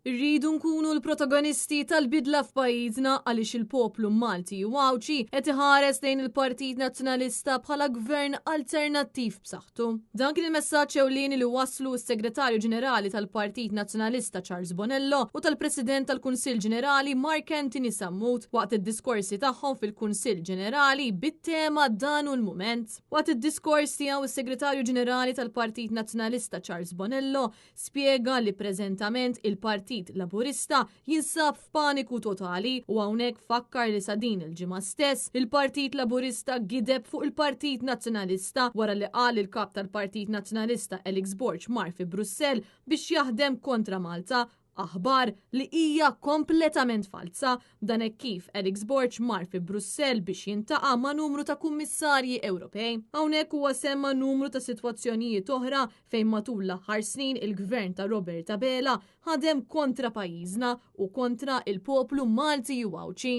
Irridu nkunu l-protagonisti tal-bidla f'pajjiżna għaliex il-poplu Malti u Għawdxi qed iħares lejn il-Partit Nazzjonalista bħala gvern alternattiv b'saħħtu. Dan kien il-messaġġ ewlieni li wasslu s-Segretarju Ġenerali tal-Partit Nazzjonalista Charles Bonello u tal-President tal-Kunsill Ġenerali Mark Anthony Sammut waqt id-diskorsi tagħhom fil-Kunsill Ġenerali bit-tema Dan hu l-mument. Waqt id-diskors tiegħu s-Segretarju Ġenerali tal-Partit Nazzjonalista Charles Bonello Spjega li preżentament il-Partit Laburista jinsab f'paniku totali u hawnhekk fakkar li sa din il-ġimgħa stess il-Partit Laburista gideb fuq il-Partit Nazzjonalista wara li qal li l-Kap tal-Partit Nazzjonalista Alex Borg mar fi Brussell biex jaħdem kontra Malta aħbar li hija kompletament falza. Dan hekk kif Alex Borg mar fi Brussell biex jintaqa' ma' numru ta' kummissarji Ewropej. Hawnhekk huwa semma numru ta' sitwazzjonijiet oħra fejn matul l-aħħar snin il-Gvern ta' Robert Abela ħadem kontra pajjiżna u kontra il-poplu Malti u Għawdxi.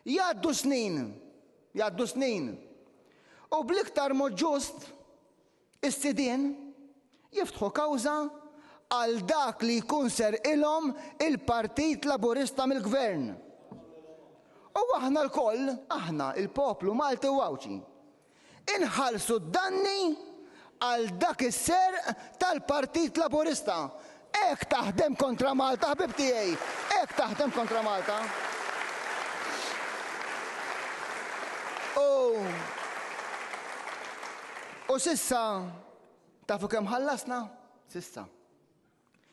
Jgħaddu snin, jgħaddu snin, u bl-iktar mod ġust Is-sidien jiftħu kawża għal dak li jkun serqilhom il-Partit Laburista mill-Gvern. U aħna lkoll, aħna, il-poplu Malti u Għawdxi, inħallsu d-danni għal dak is-serq tal-Partit Laburista. Hekk taħdem kontra Malta, ħbieb tiegħi, hekk taħdem kontra Malta. U u sissa tafu kemm ħallasna? Sissa.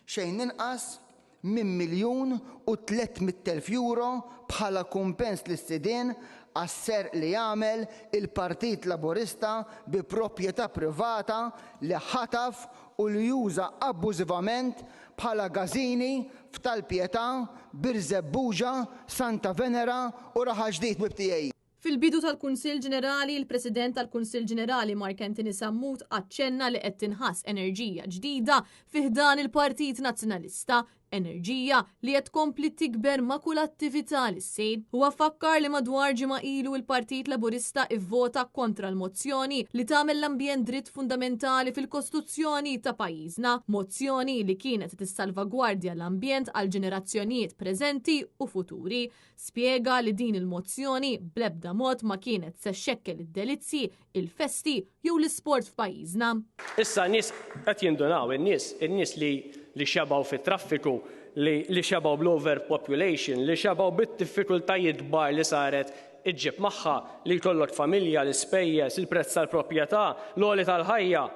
Xejn inqas minn 1,300,000 euro bħala kumpens lis-sidien għas-serq li għamel il-Partit Laburista bi proprjetà privata li ħataf u li juża abbużivament bħala gażini f'Tal-Pietà, Birżebbuġa, Santa Venera u Raħal Ġdid ħbieb tiegħi. Fil-bidu tal-Kunsill Ġenerali, il-President tal-Kunsill Ġenerali Mark Anthony Sammut aċċenna li qed tinħass enerġija ġdida fi ħdan il-Partit Nazzjonalista enerġija li qed tkompli tikber ma' kull attività li ssir. Huwa fakkar li madwar ġimgħa ilu l-Partit Laburista ivvota kontra l-mozzjoni li tagħmel l-ambjent dritt fundamentali fil-Kostituzzjoni ta' pajjiżna, mozzjoni li kienet se tissalvagwardja l-ambjent għall-ġenerazzjonijiet preżenti u futuri. Spjega li din il-mozzjoni bl-ebda mod ma kienet se xxekkel id-delizzji, il-festi jew l-isport f'pajjiżna. Issa n-nies qed jindunaw, in-nies, in-nies li li xebgħu fit-traffiku, li li xebgħu bl-overpopulation, li xebgħu bid-diffikultajiet kbar li saret iġġib magħha li jkollok familja, l-ispejjeż, il-prezz tal-proprjetà, l-għoli tal-ħajja.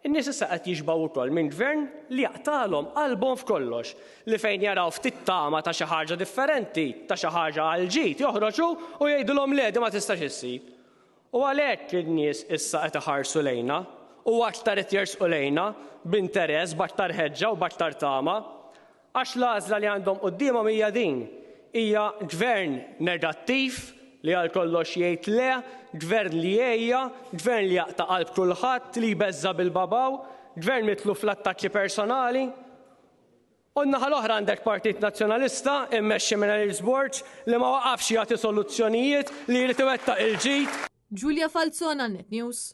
In-nies issa qed jixbgħu wkoll minn gvern li jaqtagħlhom qalbhom f'kollox, li fejn jaraw ftit tama ta' xi ħaġa differenti, ta' xi ħaġa għall-ġid, joħroġ hu u jgħidilhom le din ma tistax issir. U għalhekk in-nies issa qed iħarsu lejna u aktar qed jersqu lejna b'interess, b'aktar ħeġġa u b'aktar tama. Għax l-għażla li għandhom quddiemhom hija din, hija gvern negattiv li għal kollox jgħid le, gvern li jgħejja, gvern li jaqta' qalb kulħadd, li jbeżża' bil-babaw, gvern mitluf fl-attakki personali. U n-naħa l-oħra għandek Partit Nazzjonalista immexxi minn Alex Borg li ma waqafx jagħti soluzzjonijiet, li jrid iwettaq il-ġid. Julia Falzon għal Net News.